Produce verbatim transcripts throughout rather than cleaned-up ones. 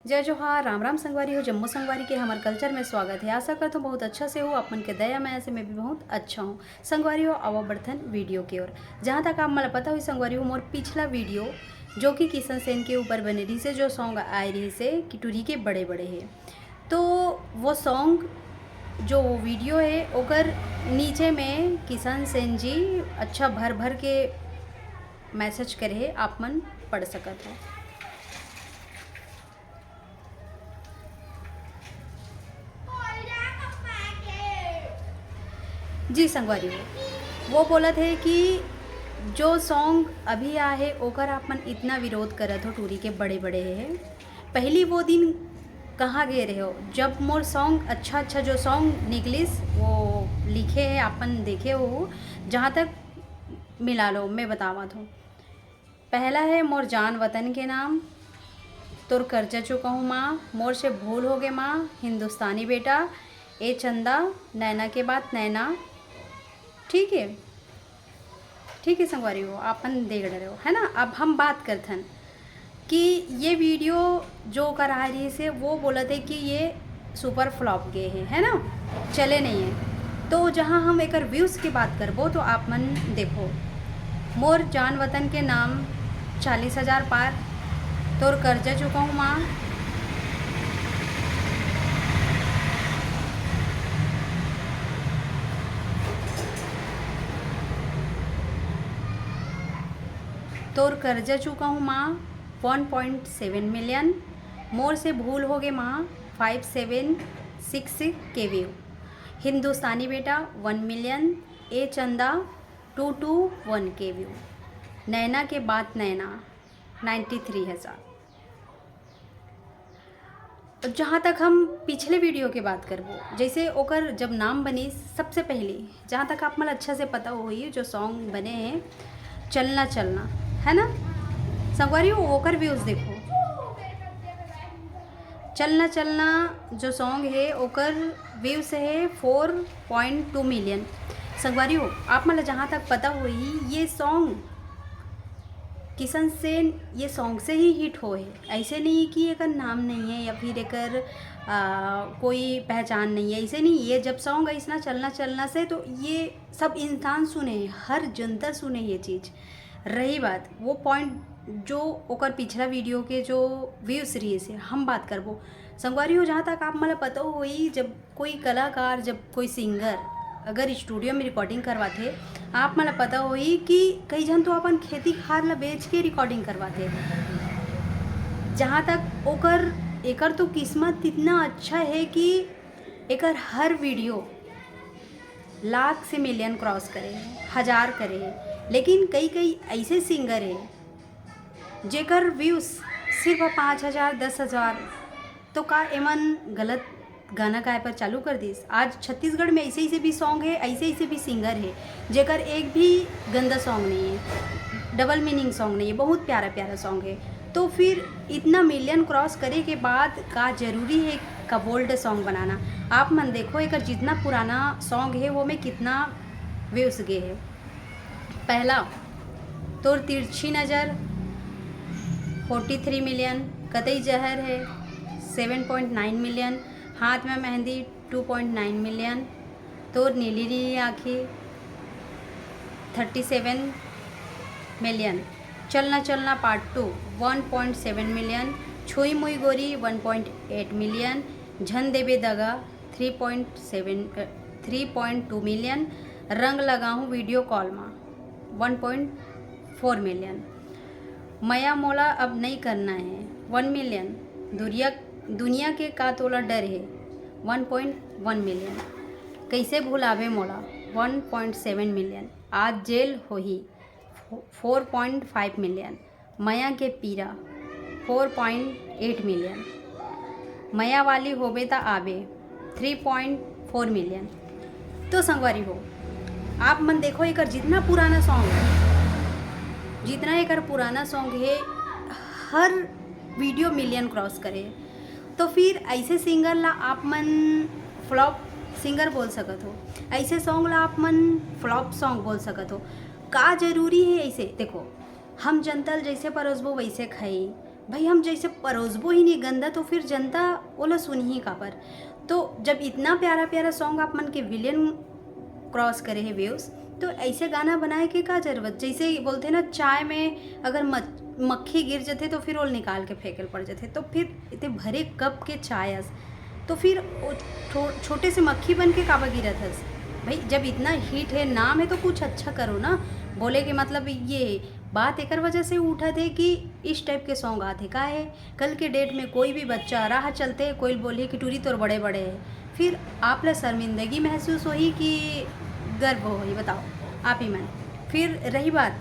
जय जोहार, राम राम संगवारी हो, जम्मो संगवारी के हमर कल्चर में स्वागत है। आशा करत हूँ बहुत अच्छा से हो, आप मन के दया मया से मैं भी बहुत अच्छा हूँ। संगवारी हो, आवा बढ़थन वीडियो के ओर। जहाँ तक आप मन ला पता होही संगवारी हो, मोर पिछला वीडियो जो कि किशन सेन के ऊपर बने रहिसे, जो सॉन्ग आए रहिसे कि टुरी के बड़े बड़े हे, तो वो सॉन्ग जो वो वीडियो है ओकर नीचे में किशन सेन जी अच्छा भर भर के मैसेज करे हे, आप मन पढ़ सकत हो। जी संगवारी हो, वो बोलत हे कि जो सॉन्ग अभी आ हे ओकर आप मन इतना विरोध करत हो, टूरी के बड़े बड़े हे। पहली वो दिन कहाँ गए रहे हो जब मोर सॉन्ग, अच्छा अच्छा जो सॉन्ग निकलिस वो लिखे हे, आप मन देखे हो, जहाँ तक मिला लो मैं बतावत हूँ। पहला है मोर जान वतन के नाम, तोर कर्जा चुकाहूँ माँ, मोर से भूल हो गे माँ, हिंदुस्तानी बेटा, ए चंदा, नैना के बात नैना। ठीक है, ठीक है संगवारी हो, आप मन देख डरे हो, है ना। अब हम बात करथन कि ये वीडियो जो ओकर आए रहिसे वो बोलत हे कि ये सुपर फ्लॉप गे हे, है ना, चले नहीं है। तो जहाँ हम एकर व्यूज़ की बात करबो तो आप मन देखो, मोर जान वतन के नाम चालीस हजार पार, तोर कर्जा चुकाहूँ माँ, तोर कर्जा चुकाहूँ माँ वन पॉइंट सेवन मिलियन, मोर से भूल हो गे माँ फाइव सेवन सिक्स के व्यू, हिंदुस्तानी बेटा वन मिलियन, ए चंदा टू टू वन के व्यू, नैना के बात नैना नाइन्टी थ्री हजार। अब जहाँ तक हम पिछले वीडियो के बात करबो, जैसे ओकर जब नाम बनी सबसे पहले, जहाँ तक आप मन अच्छा से पता होही जो सॉन्ग बने हैं चलना चलना, है ना संगवारी हो, ओकर व्यूज़ देखो। चलना चलना जो सॉन्ग है ओकर व्यूज़ है फोर पॉइंट टू मिलियन। संगवारी हो, आप मन ला जहाँ तक पता होही ये सॉन्ग किशन सेन ये सॉन्ग से ही हिट होए हे। ऐसे नहीं कि एकर नाम नहीं है या फिर एकर आ, कोई पहचान नहीं है, ऐसे नहीं। ये जब सॉन्ग आइस ना चलना चलना से तो ये सब इंसान सुने, हर जनता सुने ये चीज़। रही बात वो पॉइंट जो ओकर पिछला वीडियो के जो व्यूज़ रहिसे हम बात करबो संगवारी हो, जहाँ तक आप मन ला पता होही जब कोई कलाकार, जब कोई सिंगर अगर स्टूडियो में रिकॉर्डिंग करवाथे, आप मन ला पता होही कि कई झन तो अपन खेती खार ला बेच के रिकॉर्डिंग करवाथे। जहाँ तक ओकर, एकर तो किस्मत इतना अच्छा है कि एकर हर वीडियो लाख से मिलियन क्रॉस करे, हज़ार करे, लेकिन कई कई ऐसे सिंगर है जेकर व्यूज़ सिर्फ पाँच हज़ार, दस हज़ार। तो का एमन गलत गाना गाए पर चालू कर दिस? आज छत्तीसगढ़ में ऐसे ऐसे भी सॉन्ग है, ऐसे ऐसे भी सिंगर है जेकर एक भी गंदा सॉन्ग नहीं है, डबल मीनिंग सॉन्ग नहीं है, बहुत प्यारा प्यारा सॉन्ग है। तो फिर इतना मिलियन क्रॉस करे के बाद का जरूरी है का बोल्ड सॉन्ग बनाना? आप मन देखो एकर जितना पुराना सॉन्ग है वो में कितना व्यूज़ गे है। पहला तोर तिरछी नज़र फोर्टी थ्री मिलियन, कतई जहर है सेवन पॉइंट नाइन मिलियन, हाथ में mehndi two point nine million, तोर नीली नीली आँखी थर्टी सेवन मिलियन, चलना चलना पार्ट टू वन पॉइंट सेवन मिलियन, छुई मुई गोरी वन पॉइंट एट मिलियन, झन देबे दगा three point seven, three point two million, रंग लगाहूँ वीडियो कॉल मा वन पॉइंट फोर मिलियन, मया मोला अब नई करना है वन मिलियन, दुरिया दुनिया के का तोला डर है वन पॉइंट वन मिलियन, कैसे भुलाबे मोला वन पॉइंट सेवन मिलियन, आज जेल होही फोर पॉइंट फाइव मिलियन, मया के पीरा फोर पॉइंट एट मिलियन, मया वाली होबे त आबे थ्री पॉइंट फोर मिलियन। तो संगवारी हो, आप मन देखो एकर जितना पुराना सॉन्ग है, जितना एकर पुराना सॉन्ग है, हर वीडियो मिलियन क्रॉस करे। तो फिर ऐसे सिंगर ला आप मन फ्लॉप सिंगर बोल सकत हो, ऐसे सॉन्ग ला आप मन फ्लॉप सॉन्ग बोल सकत हो। का जरूरी है ऐसे? देखो, हम जनता ल जैसे परोसबो वैसे खाई, भाई, हम जैसे परोसबो ही नहीं गंदा, तो फिर जनता ओला सुनही काबर? तो जब इतना प्यारा प्यारा सॉन्ग आप मन के विलियन क्रॉस करे हे व्यूज, तो ऐसे गाना बनाए के का जरूरत? जैसे बोलथे ना, चाय में अगर मच-, मक्खी गिर जथे तो फिर ओला निकाल के फेंके ल पड़ जथे, तो फिर इतने भरे कप के चाय अस, तो फिर वो छो-, छोटे से मक्खी बन के काबर गिरत हस? भाई, जब इतना हिट है, नाम है, तो कुछ अच्छा करो ना। बोले के मतलब ये बात एकर वजह से उठत हे कि इस टाइप के सॉन्ग आथे। का है, कल के डेट में कोई भी बच्चा राह चलते कोई बोलही कि टूरी तोर बड़े बड़े है, फिर आप ला शर्मिंदगी महसूस होही कि गर्व होही? बताओ आप ही मन। फिर रही बात,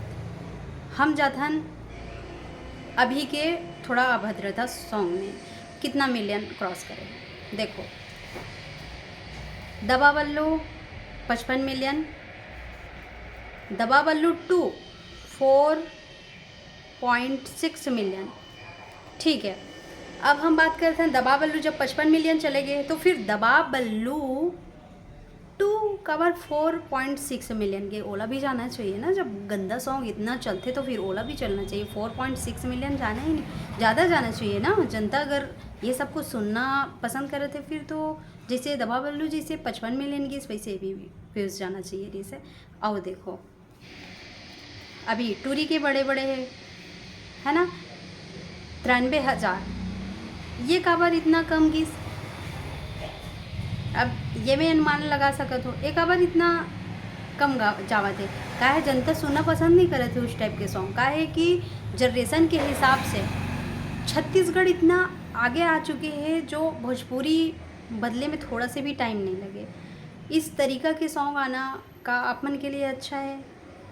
हम जाथन अभी के थोड़ा अभद्रता सॉन्ग में, कितना मिलियन क्रॉस करे। देखो, दबा बल्लू पचपन मिलियन, दबा बल्लू two four point six million. ठीक है, अब हम बात करते हैं दबा बल्लू, जब पचपन मिलियन चले गए, तो फिर दबा बल्लू टू काबर फोर पॉइंट सिक्स मिलियन गे, ओला भी जाना चाहिए ना। जब गंदा सॉन्ग इतना चलथे तो फिर ओला भी चलना चाहिए। फोर पॉइंट सिक्स मिलियन जाना ही नहीं, ज़्यादा जाना चाहिए ना। जनता अगर ये सब कुछ सुनना पसंद करे थे, फिर तो जैसे दबा बल्लू जैसे पचपन मिलियन गिस, वैसे भी व्यूज जाना चाहिए जैसे। आओ देखो, अभी टूरी के बड़े बड़े है, है ना, तिरानबे हज़ार, ये काबर इतना कम गिस? अब ये मैं अनुमान लगा सकत हो, ये काबर इतना कम गा-, जावत है। काहे जनता सुनना पसंद नहीं करत है उस टाइप के सॉन्ग? काहे कि जनरेशन के हिसाब से छत्तीसगढ़ इतना आगे आ चुके हैं, जो भोजपुरी बदले में थोड़ा से भी टाइम नहीं लगे। इस तरीका के सॉन्ग आना का आप मन के लिए अच्छा है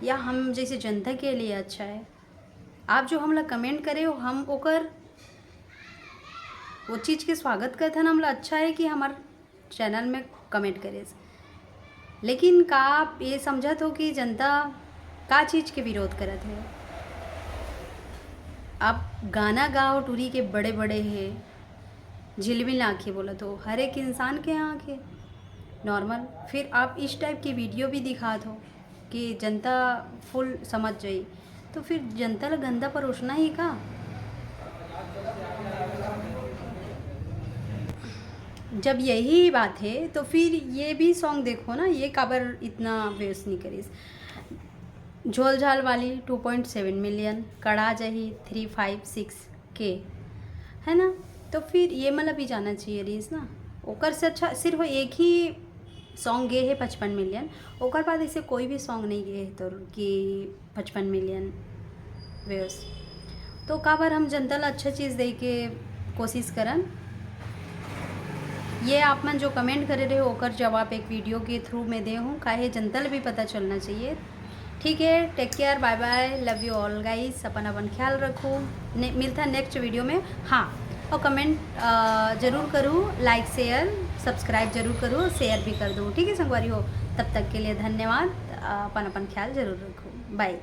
या हम जैसे जनता के लिए अच्छा है? आप जो हमला कमेंट करे हो, हम ओकर, वो चीज़ के स्वागत करथन। हमला अच्छा है कि हमार चैनल में कमेंट करे, लेकिन का आप ये समझत हो कि जनता का चीज़ के विरोध करत है? आप गाना गाओ, टूरी के बड़े बड़े है, झिलमिल आँखें बोलत हो, हर एक इंसान के आँखें नॉर्मल। फिर आप इस टाइप की वीडियो भी दिखात हो कि जनता फुल समझ जाई, तो फिर जनता ला गंदा परोसना ही का? जब यही बात है तो फिर ये भी सॉन्ग देखो ना, ये काबर इतना व्यूज नहीं करिस। झोलझाल वाली टू पॉइंट सेवन मिलियन, कड़ा जही थ्री फाइव सिक्स के, है ना? तो फिर ये मन ला भी जाना चाहिए रहिस ना। ओकर से अच्छा सिर्फ एक ही सॉन्ग गे है पचपन मिलियन, ओकर बाद ऐसे कोई भी सॉन्ग नहीं गे है तो कि पचपन मिलियन व्यूज। तो काबर हम जनता ला अच्छा चीज़ दे के कोशिश करन? ये आप मन जो कमेंट करे रहे हो, ओकर जवाब एक वीडियो के थ्रू में दे हूँ, काहे जनता ला भी पता चलना चाहिए। ठीक है, take care, bye bye, love you all guys, अपन अपन ख्याल रखो। ने, मिलता नेक्स्ट वीडियो में। हाँ, और कमेंट जरूर करू, लाइक शेयर सब्सक्राइब जरूर करू, शेयर भी कर दो। ठीक है संगवारी हो, तब तक के लिए धन्यवाद। अपन अपन ख्याल जरूर रखो, बाय।